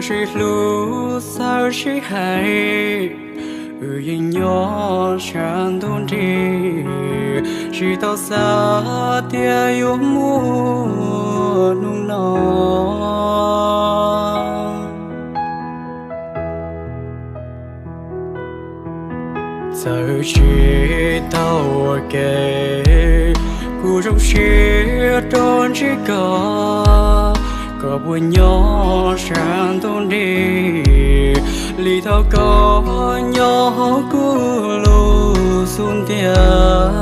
Sib hlub txawj sib hais, wb yeej nyob sab ntuj nrig, tsis tau xav tias yuav muaj hnub no. Txawm tsis tau ua ke, kuv zoo siab rau ntsib koj, koj puas nyob sab ntuj nrig, li thaum koj nyob hauv kuv lub xub ntiag.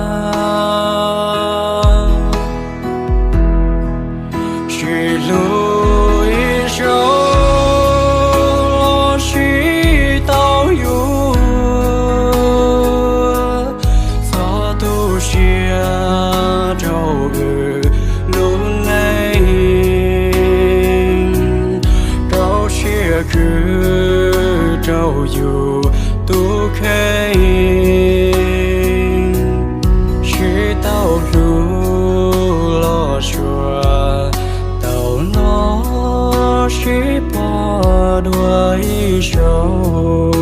Sib hlub ib zaug los sib tau yus, txhob tu siab rau wb lub neej, rau siab khwv rau yus tus kheej. Sib tau hlub los suav, tau los sib pom dua ib zaug.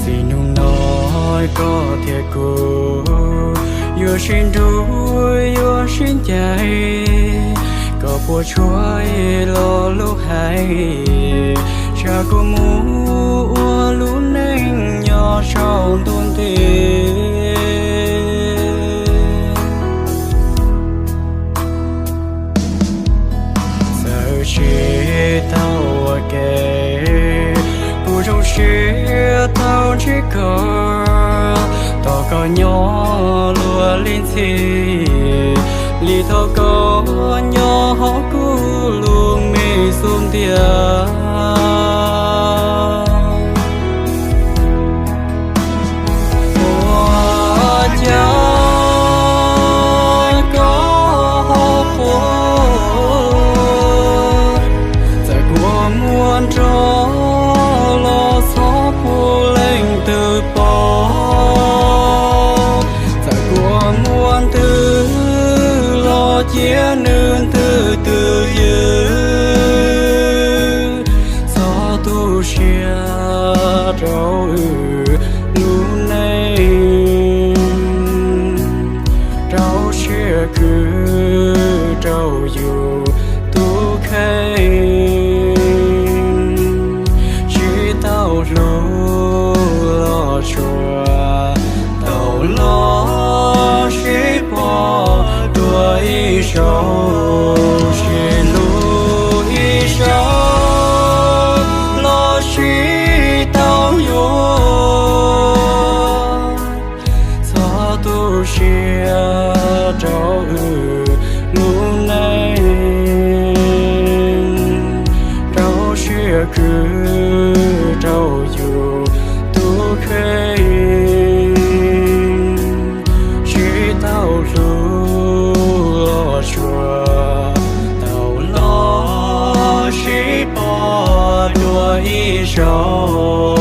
Txij hnub no koj thiab kuv yuav sib nrug yuav sib ncaim, koj puas tshuav ib lo lus hais, tsam kuv mus ua lub neej nyob saum ntuj nrig. Txawm tsis tau ua ke, kuv zoo siab tau ntsib koj, tos koj nyob luag li ntxhi, li thaum koj nyob hauv kuv lub me xub ntiag. Ua cas koj ho quaj, txawm kua muag nrov los txhob pub leej twg pom, txawm kua muag ntws los cia nws ntws twj ywm. Txhob tu siab rau wb lub neej, rau siab khwv rau yus tus kheej. Sib tau hlub los suav, tau los sib pom dua ib zaug. Sib hlub ib zaug los sib tau yuav, txhob tu siab rau wb lub neej, rau siab khwv rau yus tus kheej. Sib tau hlub los suav, tau los sib pom dua ib zaug.